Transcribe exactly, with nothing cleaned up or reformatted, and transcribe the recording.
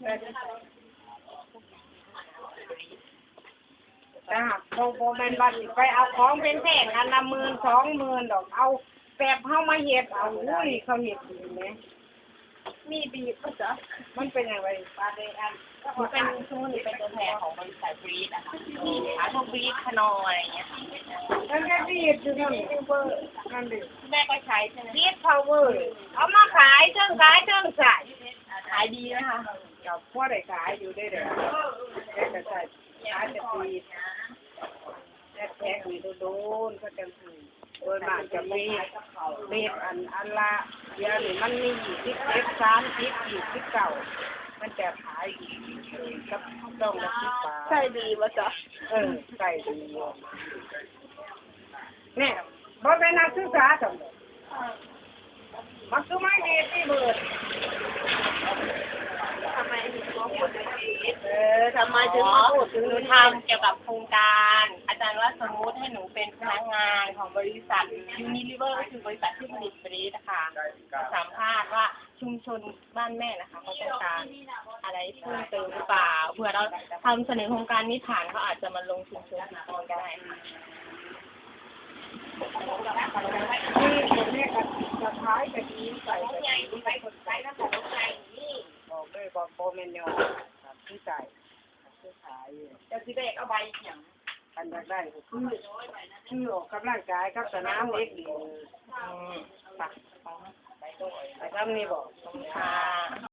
จ้า บ่ บ่แม่นว่าสิไปเอาของแพงๆ อันละหมื่นสองหมื่นดอก เอาแบบเฮามาเฮ็ดเอา อุ้ย เขาเฮ็ดดีแหม มีบีบบ่จ๊ะ มันเป็นจั่งใด หนูเป็น คือหนูเป็นตัวแทนของบริษัทบรีดอะค่ะ มีขายพวกบรีด ขนอย อะไรอย่างเงี้ยค่ะ มันก็บีบอยู่นั่น นั่นดิ แม่ก็ใช้ใช่ไหม บีดพาวเวอร์ เอามาขาย เทิงขายเทิงใส่ ขายดีไหมคะ ก็พอได้ขายอยู่เด้อเด้อ แต่ก็ใช้ ขายแต่ปีนะ แพ็คๆ นี่โดนๆ เขาจั่งซื้อ โดยมากจะมีเม็ดอัน อันละ เดี๋ยวนี้มันมียี่สิบเจ็ด สามสิบ ยี่สิบเก้า มันจะขายอยู่กับซองละสิบบาท ใส่ดีบ่จ๊ะ เออ ใส่ดีอยู่ เนี่ย บ่เป็นนักศึกษาจ้ะ มันคือไม่ดีที่เบิด ทำไมถึงมาพูดถึง เออ ทำไมถึงมาพูดถึง หนูทำเกี่ยวกับโครงการ อาจารย์ว่าสมมุติให้หนูเป็นพนักงานของบริษัท Unilever ก็คือบริษัทที่ผลิตบรีดนะคะ สัมภาษณ์ว่าชุมชนบ้านแม่นะคะ เขาต้องการอะไรเพิ่มเติมหรือเปล่า เผื่อเราทำเสนอโครงการนี้ผ่าน เขาอาจจะมาลงชุมชนที่นี่ก็ได้ค่ะ คือผมเนี่ยก็ ก็ขายก็ดี ใส่ก็ดี บอกเลย บอกบ่แม่นยอด คือใส่ คือขาย เจ้าสิแบกเอาใบหยัง คันอยากได้ก็คือ คือออกกำลังกายกับสนามเด็กดี อืม ไป ไปทำนี่บอก ค่ะ